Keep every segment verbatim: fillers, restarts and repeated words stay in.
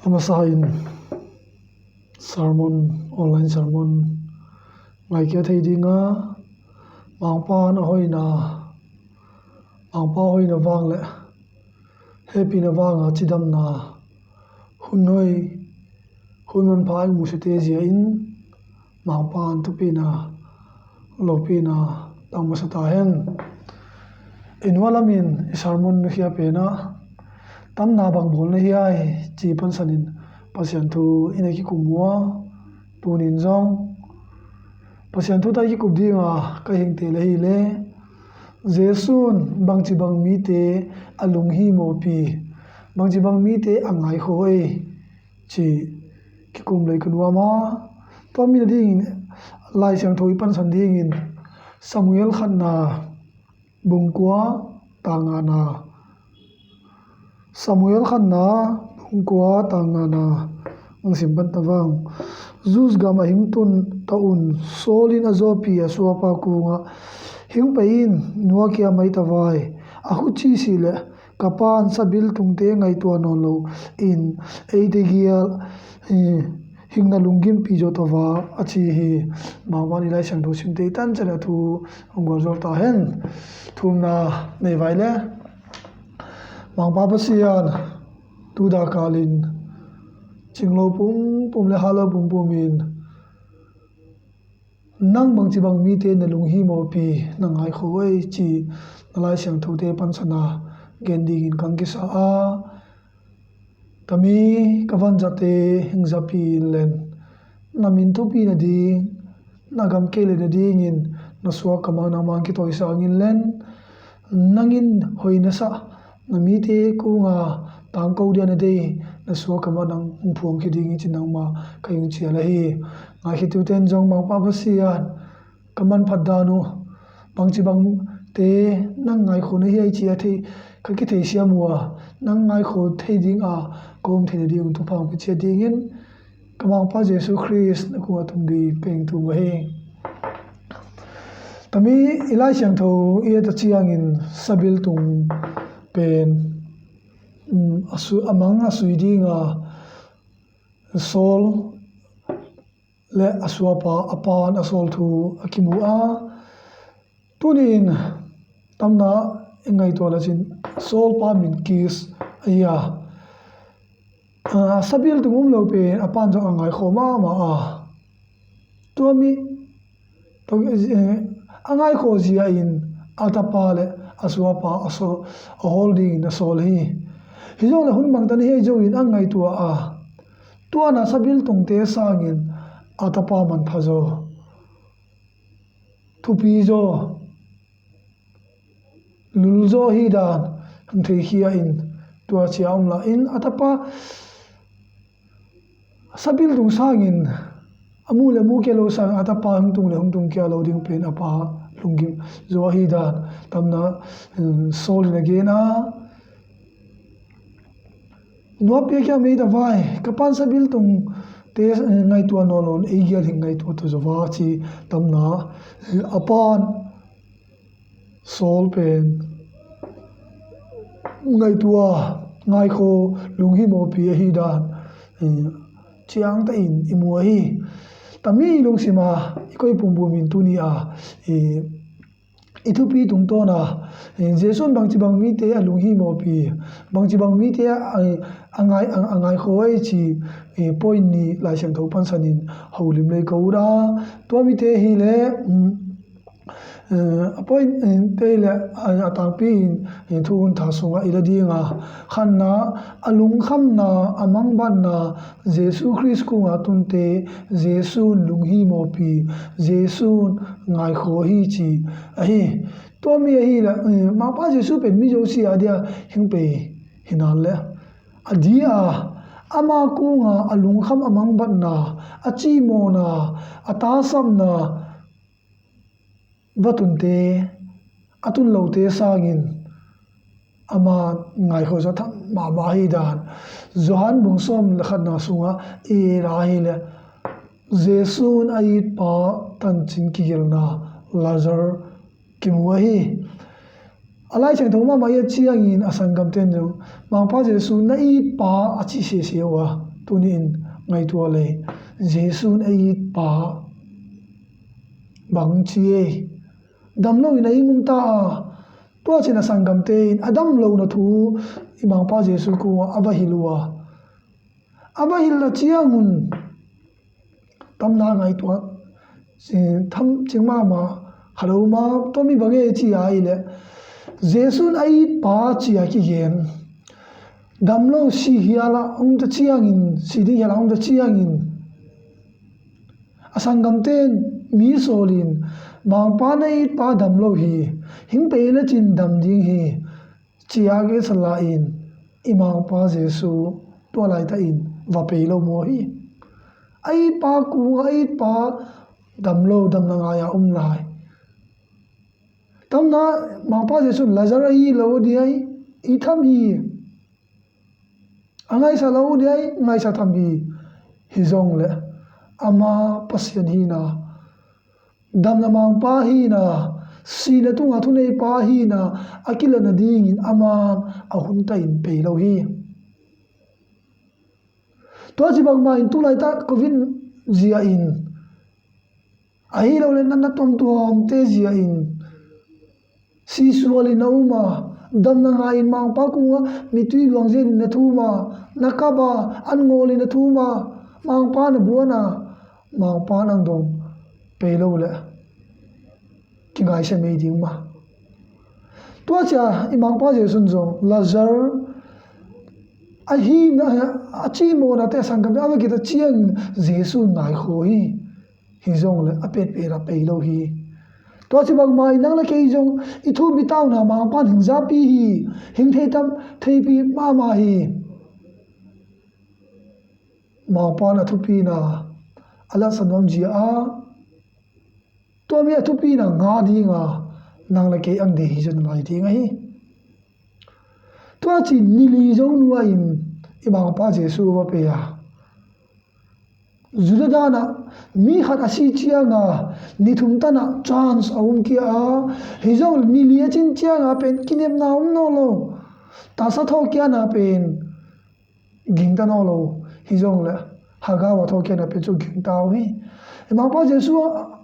A masa in sermon, online sermon ngaikhia thei dinga, Mangpa'n a hoihna, Mangpa hoihna vang le hehpihna vanga cidamna hun hoih, hun manpha i muhsate zia in Mangpa'n thupina, lopina tang masa ta hen. I nualamin i sermon nukhia penah tamna bang bawl na hiai ci pansanin Pasian thu in a kikum uh a, tunin zong Pasian thu ta i kikup dinga ka hingte le hi le, Jesu'n bangci bang mite a lunghimawhpi, bangci bang mite a ngaikhawh ei ci kikum lei ka nuam a. Tua mi nadingin Lai Siangtho i pansan dingin Samuel khatna bung kua tang ngana. Samuel khatna bung kua tang ngana. Ang sim pan ta vang. Zuz gam a hing tun ta un, Saul in a zawpi a suapa kungah, hing pei in, nuakia mai ta vai. A huci si le ka pa'n sabiltungte ngaihtuah nawn lo in eite gial, eh, hingna lunggimpi zaw ta va, a ci hi. Mangpa'n i Lai Siangtho simte i tan ciang a thu hong gualzawl ta hen. Thumna nei vai le, Mangpa Pasian, tu dakalin cinglo pumpum le halo pumpumin nang bangci bang mite na lunghimawhpi, na ngaikhawh ei ci na Lai Siangthote pansana gen dingin kang kisa a, ka mi ka vanzate hing zapi in len, na min thupi nading, na gam kei le nadingin na suak ka mang nangmang kitawisangin len, nangin hoih na sah na mite kunga tangko dia na dei na suak ka mang nang hong phuang khe dingin ci nangma ka hing cial ahi. Ngaikhiatuten zong Mangpa Pasian, ka manphat dan uh bangci bangte nang ngaikhawh na hiai ci a thei, ka kitheisiam uh a, nang ngaikhawh thei dinga ka um theih nading uh thupha hong pia ciat dingin ka Mangpa Jesu Khrist na kungah tung dingin ka hing thum uh hi. Tami i Lai Siangtho i et a ciangin sabiltung pen, um, a su-, a mang a sui dinga Saul le a suapa, a pa'n a sawl thu a kimu a. Tunin tamna i ngaihtuah lecin Saul pa min Kis ahi a. A, sabiltung um lo pen a pa'n zong a ngaikhawh mahmah a. Tua mi tua, eh, a ngaikhawh zia in a tapa le a suapa a sawl, a hawl dingin a sawl hi. Hi zong le hun bangtan hi zo in a ngaihtuah a, tua na sabiltungte sangin a tapa manpha zaw, thupi zaw, lul zaw hi dan hong theikhia in tua cia om la in a tapa sabiltung sangin a mu le mu kei lo sangin a tapa hong tung le hong tung kei lo ding pen a pa lunggim zaw hi dan tamna, um, Saul in a gen a. Nuapia kia mei ta vai, ka pa'n sabiltungte, eh, ngaihtuah nawn lo in ei gial hing ngaihtuah ta zaw va ci tamna, eh, a pa'n Saul pen ngaihtuah, ngaikhawh, lunghimawhpi ahi dan, eh, ciangta in i mu ahi. Tami i lungsim a i koih pumpum in tuni a, eh, i thupi tungtawn a, eh, Jesu'n bangci bang mite a lunghimawhpi, bangci bang mite a, a, a ngai, a, a ngaikhawh ei ci, eh, point nih Lai Siangtho pansanin holim lei ka ut a. Tua mite hi le, um, eh, a point, eh, te hi le, a, a tangpi in, eh, thu hun tha sungah i la dinga, khatna, a lungkhamna, a mangbatna, Jesu Khrist kungah tunte, Jesu'n lunghimawhpi, Jesu'n ngaikhawh hi ci ahi. Tua mi ahi le, eh, Mangpa Jesu pen mi zosia dia hing pei hi nan le, a dia ama kunga a lungkham, a mangbatna, a cimawhna, a tasapna, va tunte, a tun lote sangin ama ngaikhawh zaw tham mahmah hi dan Johan bung sawm le khatna sungah i et a hi le, Jesu'n a itpa tancin kigelhna Lazar kimu ahi. A Lai Siangtho mahmah i et ciangin a sanggamte'n zong Mangpa Jesu na itpa a ci sese uh a. Tuni in ngaihtuah le, Jesuh in a it pa bang ci ei. Dam lo in a ing um ta a, tua cin a sanggamte in a dam lo na thu i Mangpa Jesuh kungah a va hilh uh a, a va hilh a ciangun tamna ngaihtuah tham cing mahmah khat a um a, tua mi bang e ci a i leh, Jesuh in a it pa ci a kigen. Dam lo si hial a hong ta ciangin, si ding hial a hong ta ciangin, a sanggamte in mi sawlin, Mangpa in a it pa dam lo hi, hing pei le cin dam ding hi, ci a kisa lai-in i Mangpa Jesuh tua laitakin va pei lo maw hi. A it pa kung a it pa dam lo, damna ngai a um lai. Tamna Mangpa Jesuh in Lazar a it lo ding hi, i tham hi. A ngaihsa lo ding hi, ngaihsa tham hi. Hi zong le ama Pasian hi na, damna Mangpa hi na, sihna tunga thuneipa hi na, a kilatna dingin aman a hun ta in pei lo hi. Tua ci bangmah in tu laitak Covid zia in, ahi lo le natna tuamtuamte zia in, sisual in a um a, damna ngai in Mangpa kungah mittui luang zen in na thum a, na kap a, an ngawl in na thum a, Mangpa na buan a, Mangpa nang dong pei lo le kingaihsia mei ding mah. Tua cia i Mangpa Jesuh in zong Lazar a hihna, a cimawhnate a sanggamte a va kit a ciangin Jesuh in ngaikhawh hi. Hi zong le a petpet a pei lo hi. Tua ci bangmah in nang le kei zong i thupi tauna Mangpa in hing zapi hi, hing theitam theipi mahmah hi. Mangpa in a thupina a latsa nuam zia a, tua mi a thupina ngah dinga nang le kei ang de hi zong ngai ding ahi. Tua ci ni li zong nuai in i Mangpa Jesuh va pei a, Judah dan ah mi khat a si cianga ni thum tan ah chance a um kia a, hi zong ni li a cin cianga pen kinepna um nawn lo, taksa thawhkiatna pen gingta nawn lo. Hi zong le Hagar a thawhkiatna pen cu gingta uh hi. I Mangpa Jesuh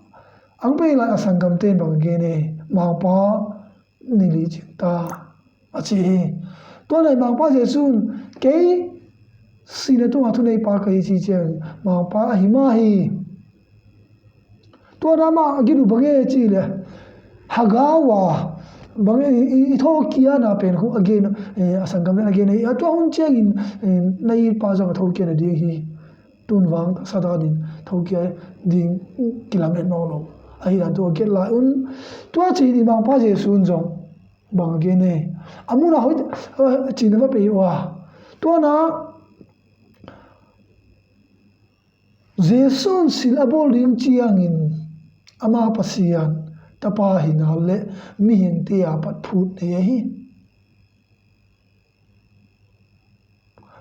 ang pei lai a sanggamte in bang gen e, Mangpa ni li cing ta a ci hi. Tua lai Mangpa Jesuh in kei sihna tunga thuneipa ka hi ci ciang Mangpa a hi mah hi. Tua na mah a gin uh bang e ci le Hagar a bang e, i, i thawhkiatna pen khu a gen, eh, a sanggamte in a gen e, a tua hun ciangin, eh, na it pa zong a thawhkiat na ding hi. Tun vang Satan in thawhkiat ding kilamet nawn lo. Ahi dan tua a gen lai un. Tua ci-in i Mangpa Jesuh in zong bang a gen e. A mun a hoih, eh, cina va pei uh a. Tua na Jesuh in sil a bawl ding ciangin ama Pasian Tapa hi na le mihingte a pat phut nei ahi.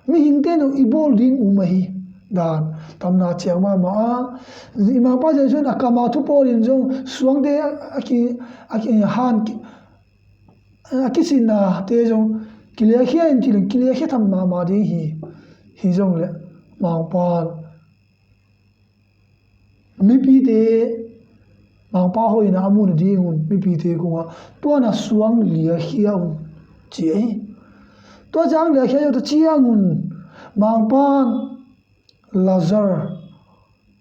Mihingte nung i bawl ding um ahi dan tamna ciang mahmah a, i Mangpa Jesuh in a kam a thu pawl in zong suangte a ki, a ki han ki, a kisinnate zong kiliakhia in kilin kiliakhia tham mahmah ding hi. Hi zong le Mangpa mipite Mangpa hoihna a muh nadingun mipite kungah tua na suang liakhia un ci ahi. Tua ciang liakhia uh ta ciangun Mangpan Lazar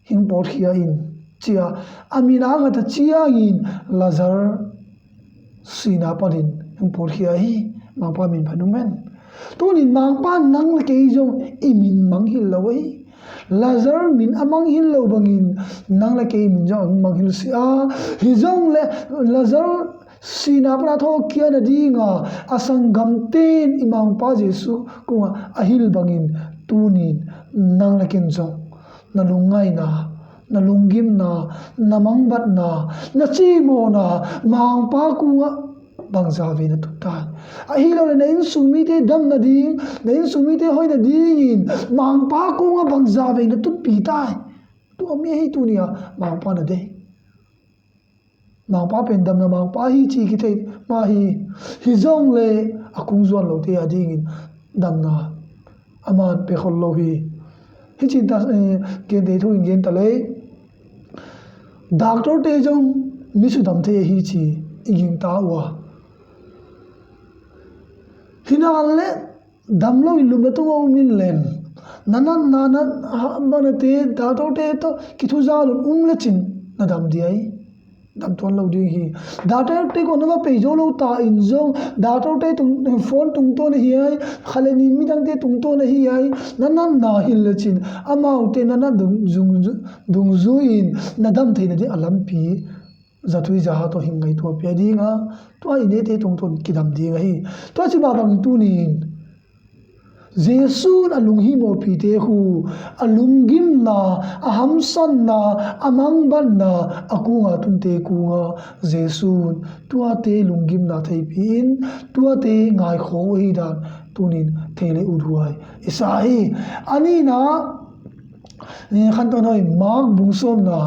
hing pawtkhia in cia a min a ngata ciangin Lazar sihna panin hing pawtkhia hi. Mangpa min phan um hen. Tunin Mangpa nang le kei zong i min mangngilh lo hi. Lazar min a mangngilh lo bangin nang le kei min zong a mangngilh si a, hi zong le Lazar sihna pana thawhkiat nadinga a sanggamten i Mangpa Jesuh kungah a hilh bangin tunin nang le ken zong na lungngaihna, na lunggimna, na mangbatna, na cimawhna Mangpa kungah bangza vei na tut tai. Ahi lo le na innsung mite dam nading, na innsung mite hoih nadingin Mangpa kungah bangza vei na tutpi tai. Tua mi ahi tuni a Mangpa na deih. Mangpa pen damna Mangpa hi ci kithei mah hi. Hi zong le a kung zuan lote a dingin damna a man pia khol lo hi. Hih ci ta, eh, gente thu in gen ta lei. Doctor te zong mi sudam thei ahi ci i gingta uh a. Hinahan le dam lo in lumna tung a um in len, na natna, na ha, banate doctor te tawh kithuzal un um lecin na dam ding ahi. Dam tuan lo ding hi. Doctor te kong na va pei zo lo ta in zong, doctor te tung, phone tungtawn ahi ai, kha le ni midangte tungtawn ahi ai, na natna hi lecin, amaute na nat dung, dung, dungzui in na dam theihna ding a lampi zatui zaha tawh hing ngaihtuah pia ding a, tua i neite tungtawn kidam ding ahi. Tua ci mah bangin tuni in Jesu'n a lunghimawhpihte khu, a lunggimna, a hamsatna, a mangbatna, a kunga tunte kunga Jesu'n tuate lunggimna theipih in, tuate ngaikhawh uh ahi dan tunin thei le uthuai i sa hi. A nihna, eh, khantawn hoi Mark bung sawmna,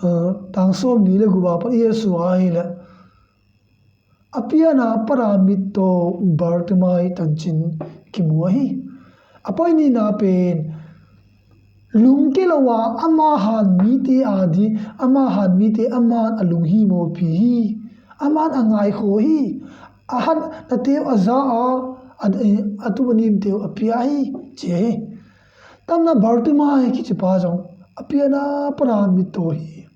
eh, tang sawmli le guk ah pan i et suk a ahih leh, a pianna para mittaw Bartimai tancin kimu ahi. A poimaw nihna pen lungke lo a ama han mite a di, ama han mite aman a lunghimawhpih hi. Aman a ngaikhawh hi. A hatnate uh a za a, a, a tup a nimte uh a pia hi, ci hi. Tamna Bartimai kici pa zong a pianna para mittaw hi.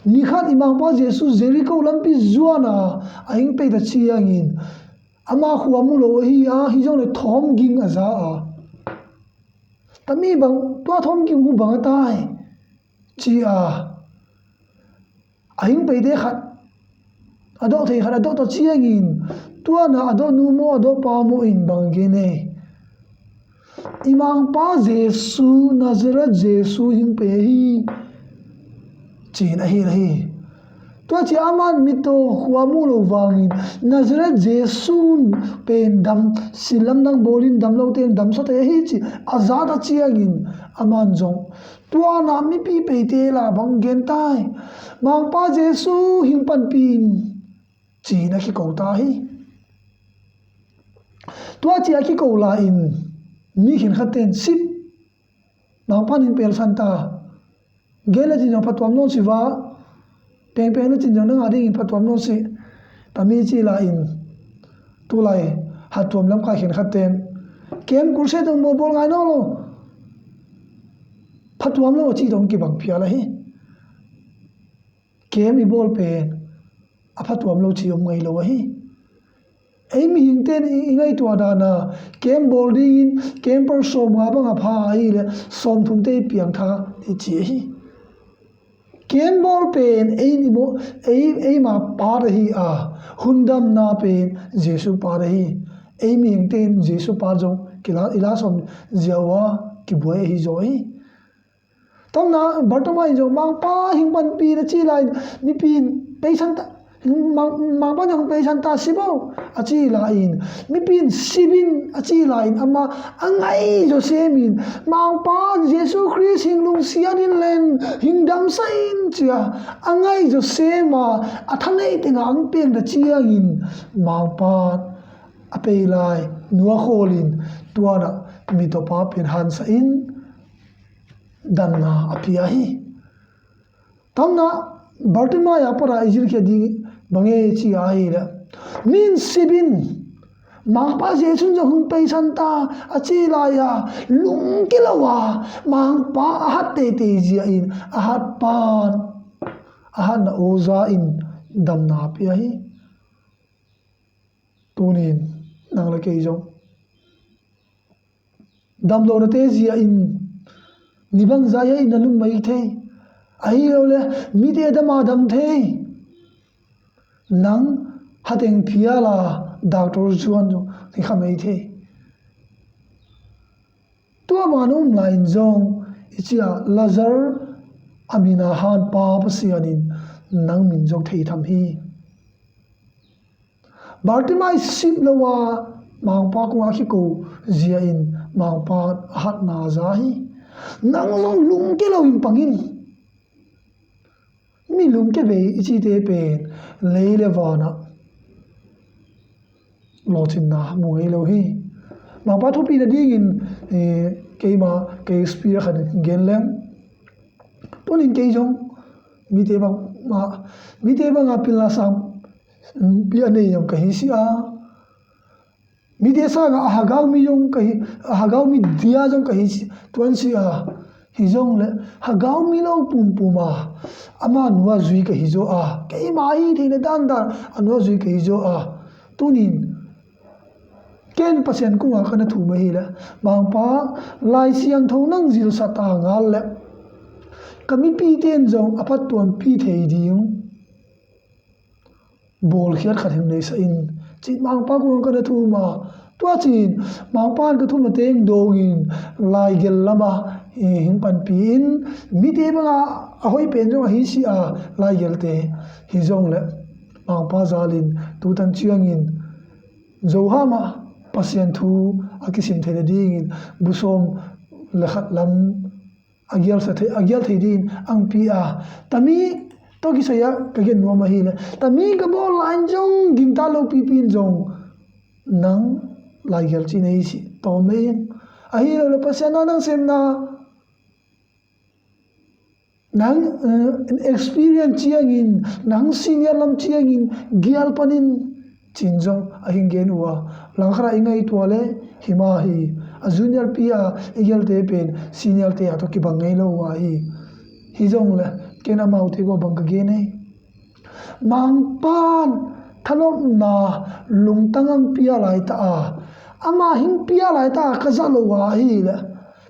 Ni khat i Mangpa Jesu Jericho lampi zuan a, a hing pei ta ciangin, ama khua mu lo ahi a, hi zong le thawm ging a za a. Tami bang, tua thawm ging uh bang a tai, ci a, a hing peite khat, a dawh thei khat a dawh ta ciangin, tuana a dawhnu maw, a dawhpa maw in bang gen ei. I Mangpa Jesu, Nazareth Jesu hing pei hi, ci-in ahi, ahi. Tua ci aman mittaw khua mu lo vangin, Nazareth Jesu pen dam, sil lamdang bawlin dam lote in damsak thei ahi ci a za ta ciangin, aman zong tuana mipi peite la bang gen tai, Mangpa Jesu hing panpih in, ci-in a kiko ta hi. Tua ci a kiko lai-in mi khenkhatte in sip, Mangpa in pelsan ta, gen lecin zong phatuam nawn si va, pengpeng lecin zong nang a dingin phatuam nawn si, tami ci lai-in, tulai hattuam lamkai khenkhatte in kem kurse tong bawlbawl ngai nawn lo, phatuam lo a ci tong kibang phial ahi. Kem i bawl pen a phatuam lo ci om ngei lo ahi. Ei mihingte in i, i ngaihtuah dana kem bawl dingin kem par sawmnga bang a pha ahih leh sawmthumte i piangtha i ci ahi. Kem bawl pen ei ni maw, ei, eima part ahi a, hundamna pen Jesu part ahi. Ei mihingte in Jesu part zong kila, i la sawm ziau a kibuai ahi zaw ahi. Tamna Bartimai in zong Mangpa hing panpih in a ci lai-in mipi in peisan ta, Mang, Mangpa in zong peisan ta sip o a ci lai-in, mipi in sip in a ci lai-in ama a ngai zaw sem in, Mangpa Jesu Khrist hing lungsiat in len, hing damsak in ci a, a ngai zaw sem a, a thaneih tengah ang peng ta ciangin Mangpa a pei lai nuak khawlin tuana mittawpa pen hansak in damna a pia hi. Tamna Bartimai a para i zilkhiat ding bang e ci ahih leh, mi in sip in, Mangpa Jesu in zong hong peisan ta a ci lai-a, lungke lo a, Mangpa a hat teitei zia in a hat pan, a hatna aw za in damna a pia hi. Tunin nang le kei zong damlohnate zia in ni bangzah in na lum mai thei, ahi lo le mite dam a dam thei. Nang hateng phial a doctor zuan zong hi kha mai thei. Tua bang a na um lai-in zong i ci a Lazar a min a han pa Pasian in nang min zong thei tham hi. Bartimai sip lo a Mangpa kungah a kiko zia in Mangpa a hatna a za hi. Nang zong lungke lo in pang in. Mi lungke bei i cite pen lei le vanah lawhcinna mu ngei lo hi. Mangpa thupina dingin eh, keima ka experience khat gen leng. Tunin kei zong mite bang mah, mite banga pilna sangpi a nei zong ka hi si a, mite sanga a hagau mi zong ka hi, a hagau mi dia zong ka hi si, tuan si a, hi zong le hagau mi lo pumpum a, ama nua zui ka hi zaw a, keima hi theihna dandan a nua zui ka hi zaw a. Tunin ken Pasian kungah ka na thum ahi le, Mangpa, Lai Siangtho nang zilsa ta ngal le ka mipite in zong a phattuampi thei ding bawlkhiat khat hing neisa in, cin Mangpa kungah ka na thum a. Tua cin Mangpa in ka thumna teng dongin laigelh lama, eh, hing panpi in, mite banga a hoih pen zong ahi si a, laigelhte hi zong le Mangpa zalin tutan ciangin Zohama Pasian thu a kisim theihna dingin bu sawm le khat lam a gialsa thei, a gial thei dingin ang pi a. Tami tawh kisai a ka gen nuam ahi le, tami ka bawl lai in zong gingta lo pipi in zong nang laigelh cin ahi si tawm ei. Ahi lo le Pasian na nang semna nang, eh, experience ciangin, nang senior lam ciangin gial panin cin zong a hing gen uh a, langkhara i ngai tua le hima hi, a junior pi a i gialte pen senior te a tawh kibang ngei lo uh a hi. Hi zong le ken amaute kua bang ka gen ei. Mangpan thanopna lungtang ang pia laita a, ama hing pia laita a ka za lo uh a hi le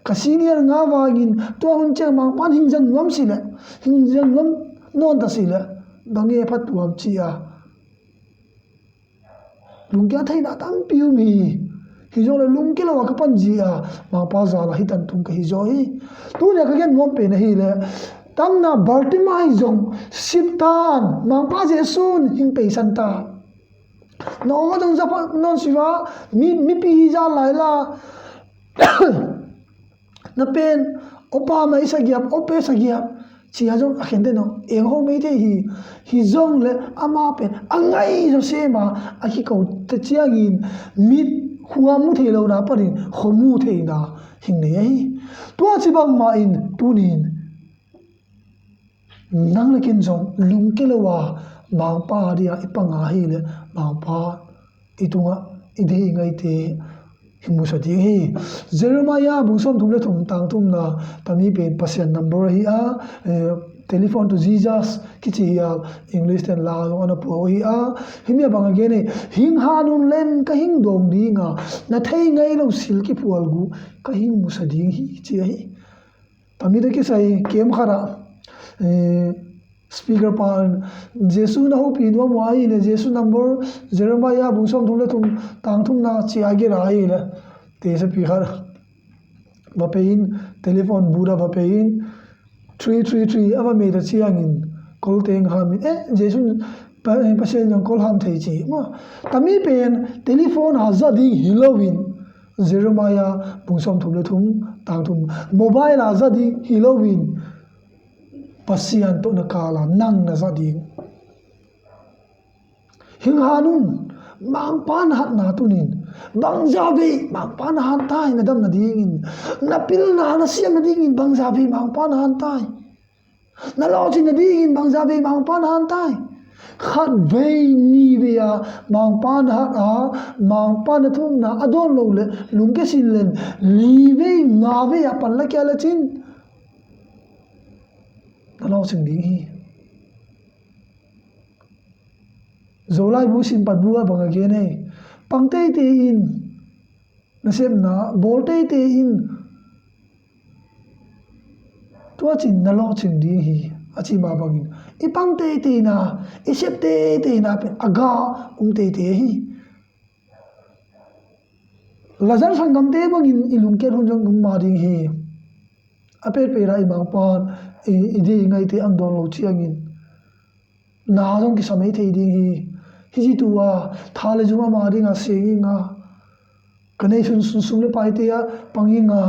ka senior nga vangin tua hun ciang Mangpan hing zang nuam si le, hing zang nuam nawn ta si le, bang e phattuam ci a. Lungkia theihna tampi um hi. Hi zong le lungkia lo a ka pan zi a, Mangpa zala hi tan tung ka hi zaw hi. Tunia ka gen nuam pen ahi le, tamna Bartimai zong siptan, Mangpa Jesu'n hing peisan ta. Na aw zong za pha nawn si va, mi, mipi hi za lai la. Na pen opa mai sagiap, ope sagiap cia zong a khente no eng ho mei thei hi. Hi zong le ama pen a ngai zaw sema a kiko ta ciangin mit khua mu thei lo na panin kho mu theina hing nei ahi. Tua ci bangma in tunin nang le ken zong lungke lo a Mangpa dia i panga hi le Mangpa i tungah i deih i ngaite hi musa ding hi. Jeremiah bung sawm thum le thum tang thumna tami pen Pasian number ahi a, eh, telephone to Jesus kici hi a, English ten la zong ana pua hi a, himi a bang a gen hi, hing han un len ka hing dawng dinga, na thei ngai lo sil kiphual gu ka hing musa ding hi ci ahi. Tami te kisai kem khat ah, eh, speaker pa in Jesu na hopih nuam uh ahi le Jesu number Jeremiah bung sawm thum le thum tang thumna ci a gera ahi le te sapi khat va pe in telephone booth a va pe in three three three a va mei ta ciangin kol teng hamin eh Jesu Pa-, Pasian zong kol ham thei ci maw. Tami pen telephone a za ding hi loin Jeremiah bung sawm thum le thum tang thum mobile a za ding hi loin Pasian tawh na kala nang na za ding. Hing han un Mangpa na hatna tunin bangza vei Mangpa na han tai na dam na dingin na pilna na siam na dingin bangza vei Mangpa na han tai. Na lawhcin na dingin bangza vei Mangpa na han tai. Khat vei ni vei a Mangpa na hat a Mangpa na thumna a dawn lo le lungke sin len li vei nga vei a pan la kia la cin na lawhcin ding hi. Zolai bu simpat bu a bang a gen ei. Pang teitei in na sepna bawl teitei in tua cin na lawhcing ding hi a ci mah bangin i pang teiteina i sep teiteina pen a ga um teitei hi. Lazar sanggamte bangin i lungkiat hun zong um mah ding hi. A petpet ah i Mangpa i, i deih i ngaite ang dawn lo ciangin na zong kisa mei thei ding hi. Hici tu a tha le zum ama dingah seng inga ka nei sunsun sum le paite ah pang inga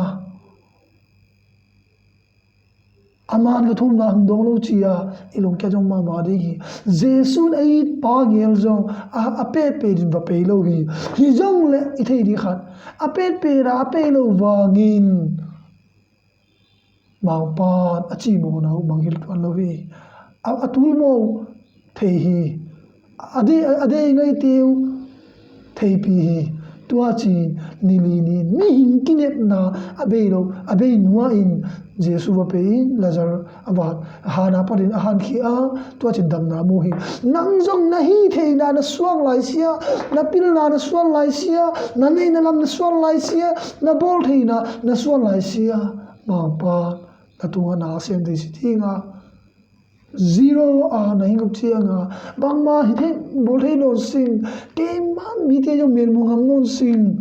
Aman ka thumna hong dawng lo ci-a i lungkia zong mahmah ding hi. Jesuh in a it pa gel zong a, a petpet in va pei lo hi. Hi zong le i thei ding khat, a petpet a a pei lo vangin Mangpa'n a cimawhna uh mangngilh tuan lo hi. A, a tulmawh thei hi. A deih, a deih ngaite uh theipi hi. Tua ci-in ni li ni-in mihing kinepna a bei lo, a bei nuai-in Jesuh va pei-in Lazar a va, a han a patin a hankhia a, tua ci-in damna mu hi. Nang zong na hih theihna na suan laisia, na pilna na suan laisia, na neihna lam na suan laisia, na bawl theihna na suan laisia, Mangpa na tungah na sem thei si ding a, zero a na hi ngap ciang a, bangmah hi thei, bawl thei nawn sing, keimah mite zong melmu ngam nawn sing,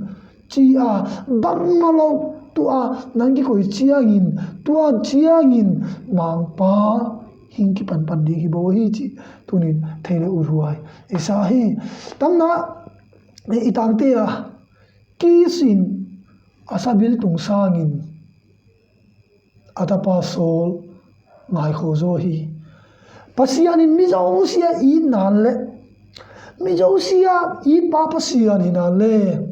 ci-a bangmah lo tuah a nang kikoih ciangin, tua ciangin Mangpa hing kipanpan ding hi bo hi cih tuni-in thei le uthuai i sa hi. Tamna i tangte a Kis in a sabiltung sangin a tapa Saul ngaikhawk zaw hi. Pasian in mi zosia itna le mi zosia itpa Pasian hina le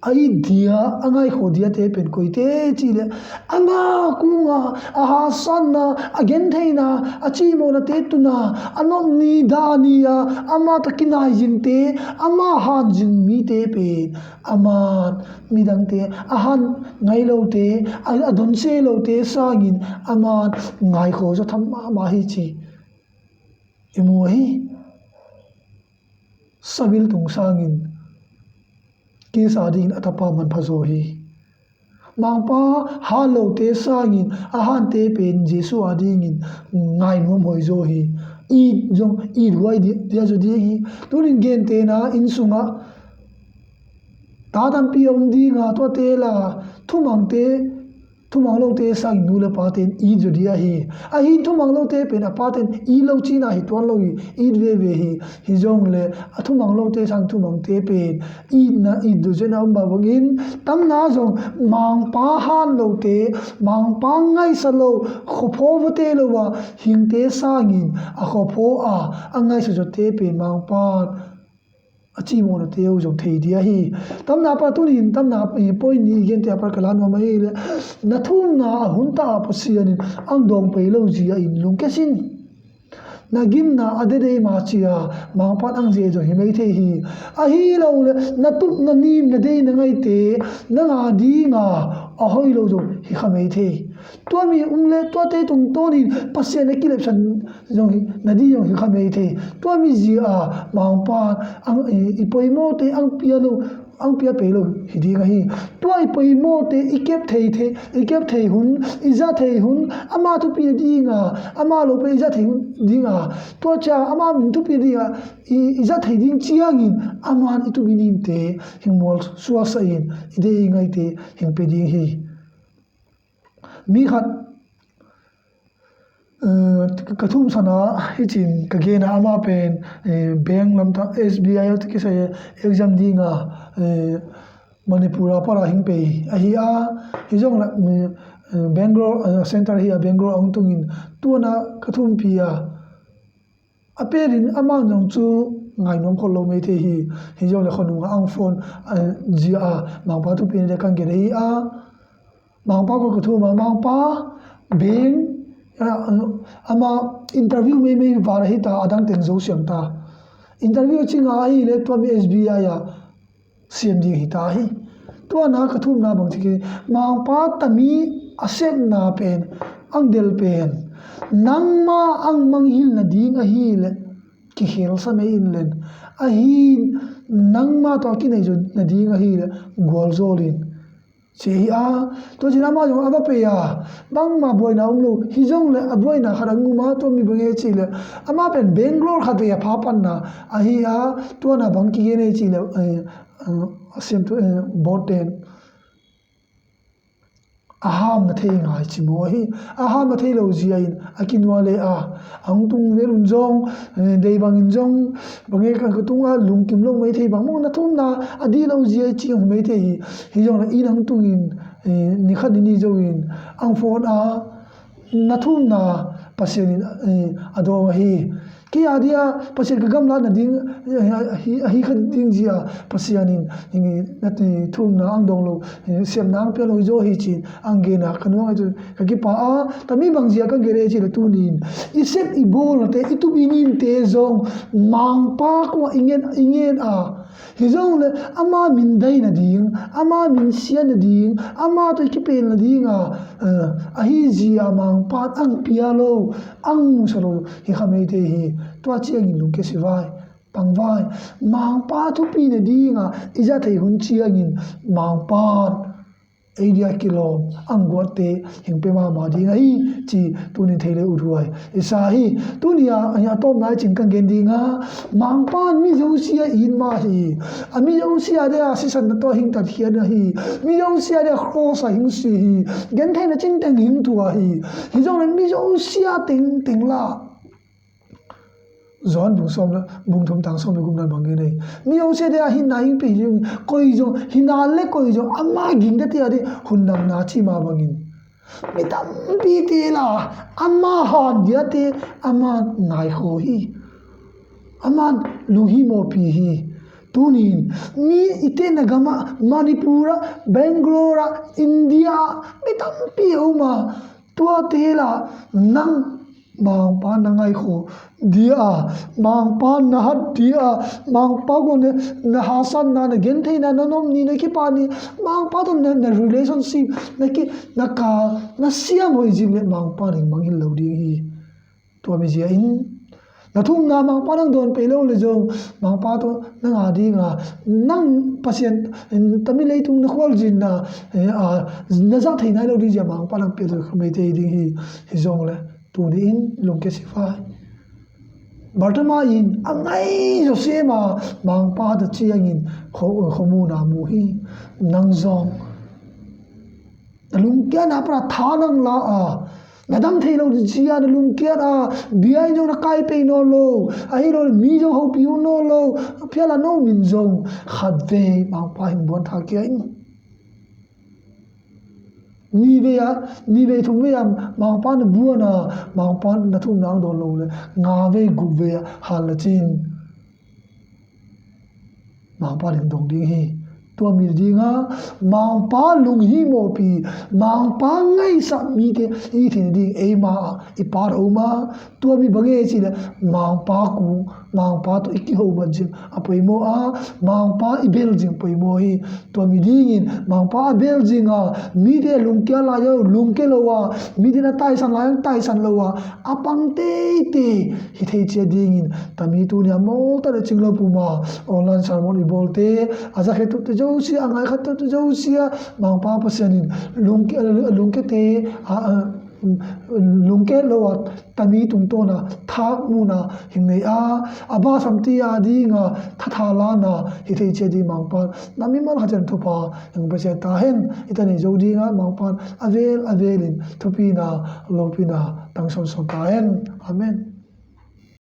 a it dia, a ngaikhawk diate pen koite cih leh, ama kungah a haksatna, a gentheihna, a cimawhnate tuna, a nopni dahni-a ama tawh kinai zingte, ama han zing mite pen aman midangte, a han ngai lote, a, a donse lote sangin aman ngaikhawk zaw tham mahmah hi ci i mu hi. Sabiltung sangin Kis a dingin a tapa manpha zaw hi. Mangpa han lote sangin a hante pen Jesuh a dingin ngainuam huai zaw hi. It zong it huai dia, dia zaw ding hi. Tunin gentehna inn sungah ta tampi a om ding a, tuate la thumangte, thumang lote sangin nu le pate in it zaw ding ahi. Ahi thumang lote pen a pate in it lo cihna hi tuan lo hi, it veve hi. Hi zong le a thumang lote sang thumangte pen itna it zaw zen a om mah bangin, tamna zong Mangpa han lote, Mangpa ngaihsak lo, khuaphaw vate lo a hingte sangin a khuaphaw a, a ngaihsak zawte pen Mangpa a cimawhnate uh zong thei dia hi. Tamna pa tunin, tamna, eh, point nih i gente a par ka la nuam ahi le, na thumna a hun ta a Pasian in ang dawng pei lo zia in lungkia sin. Na gimna a dedei ma cia Mangpa in ang zia zong hi mei thei hi. Ahi lo le, na tup na nim na dei na ngaite, nang a dinga a hoih lo zong hi kha mei thei. Tua mi um le, tuate tungtawnin Pasian a kilepsan zong hi, na di zong hi kha mei thei. Tua mi zia a Mangpa ang, i, i poimawhte ang pia lo, ang pia pei lo hi ding ahi. Tua i poimawhte i kep thei, thei, i kep thei hun, i za thei hun, ama thupi na dinga, ama lo pen i za thei hun dinga, tua cia ama min thupi na dinga i, i za thei ding ciangin aman i tup i nimte hing mual suaksa in, i dei i ngaite hing pe ding hi. Mi khat, eh, ka thumsana hi cin ka gena ama pen, eh, bank lamta S B I a kisai exam dinga, eh, Manipur a para hing pei ahi a, hi zong la, eh, Bangalore, eh, center hi a Bangalore ang tungin tuana ka thumpi a, a perin aman zong cu ngainuam khol lo mei thei hi. Hi zong le khuanung a ang phone, eh, zia a Mangpa thupi na dia kan gen ahi a, Mangpa ko ka thum a, Mangpa beng, eh, ama interview meimei val ahi ta, a dang teng zo siam ta. Interview a cinga ahi le tua mi S B I a siam ding hi ta hi. Tuana ka thumna bang ci ki, Mangpa tami a sepna pen, ang del pen, nangma ang manghilh na ding ahi le kikhel sa mei in len, ahi nangma tawh a kinei zo na ding ahi le gualzawl in. Ci hi a, tua cin ama zong a va pei a, bangma buaina um lo, hi zong le a buaina khat a ngum a, tua mi bang e ci le, ama pen Bangalore khat vei a pha panna ahi a, tuana bang kigen e ci le, eh, eh, a siamtu, eh, board ten a hamna thei ngai ci maw hi, a hamna thei lo zia in a kinua le a, a hong tung vel un zong, eh, dei bangin zong, bang e kan ka tung a lungkim lo mei thei bang maw, na thumna a di lo zia ci hong mei thei hi, hi zong le in a hong tungin, eh, ni khat ni ni zo in ang phone a, na thumna Pasian in, eh, a dawng ahi. Kei a dia Pasian ka gamlat nading, eh, ahi, ahi kha ding zia Pasian in, eh, na ti thumna ang dawng lo, eh, sepna ang pia lo hi zaw hi ci-in ang gen a ka nuang ahi. Ka kipak a, tami bang zia ka gen e ci le tuni in i sep i bawlnate, i tup i ninte zong Mangpa kuamah i ngen, i ngen a, hi zong le ama min dai nading, ama min siat nading, ama tawh i kipen nading a, eh, ahi zia Mangpa in ang pia lo, ang musa lo hi kha mai thei hi. Tua ciangin lungkia si vai, pang vai. Mangpa thupi nading a i zat theih hun ciangin Mangpa in ei dia kilawm ang guatte hing pia mahmah ding ahi ci tuni thei le uthuai i sa hi. Tuni a, a tawpna i cing kan gen ding a, Mangpa in mi zosia it mah hi. A mi zosia dia sisan na tawh hing tatkhiat ahi. Mi zosia dia cross a hing si hi. Gentheihna cinteng hing tua hi. Hi zong le mi zosia tengteng la Johan bung sawm le, bung thum tang sawm le gukna bang gen ei. Mi zosia dia hinna hing pia hi. Koi zong, hinna le koi zong ama ging dia tia di hun damna ci mah bangin, mi tampite la ama han diate ama nai kho hi. Ama lunghimawhpih hi. Tunin mi i tenna gam ah, Manipur ah, Bangalore ah, India ah mi tampi a um a, tuate la nang Mangpa na ngaihkhaw dia, Mangpa na hat dia, Mangpa gual na, na hasatna, na gentheihna, na nop ni, na kipak ni, Mangpa tawh na, na relationship, na ki, na ka, na siam hoih zing le Mangpa in mangngilh lo ding hi. Tua mi zia in na thumna Mangpa in ang dawn pei lo le zong, Mangpa tawh na ngah ding a, nang Pasian, tami leitung na khualzinna, eh, a, na zat thei nai lo ding zia Mangpa in ang pia lo kha mai thei ding hi. Hi zong le tuni in lungkia si vai. Bartimai in a ngai zawsem a Mangpa tawh ciangin kho, khuamuhna mu hi. Nang zong na lungkiatna pan a tha nang la a, na dam thei lo zia na lungkiat a, bia in zong na kai pei nawn lo, ahi lo le mi zong hopih uh nawn lo, phial a no min zong khat vei Mangpa hing buan tha kia in. Ni vei a, ni vei thum vei a Mangpa na buan a, Mangpa na thumna ang dawn lo le nga vei guk vei a hal le cin Mangpa ding dong ding hi. Tua mi ding a, Mangpa lunghimawhpih, Mangpa ngaihsak mite i theihna ding eima ah i pa a um a, tua mi bang e ci le Mangpa kung, Mangpa tawh i kiho man zing a poimaw a, Mangpa i bel zing poimaw hi. Tua mi dingin Mangpa a bel zing a, mite a lungkia lai a, lungkia lo a, mite na taisan lai a, taisan lo a, a pang teitei hi thei ciat dingin tami tuni a mawlta le cing lo puma online sermon i bawlte, a zakhe tuakte zosia, a ngaikhat tuakte zosia Mangpa Pasian in lungke, lungkete a, a, lungke lo a, tami tungtawna thak muhna hing nei a, a basam ti a dinga thatha lana hi thei ciat ding Mangpa na mimal khat ciat thupha hing pia ciat ta hen. I ta nei zo dinga Mangpa a vel a velin thupina lopina tang sawnsawn ta hen. Amen.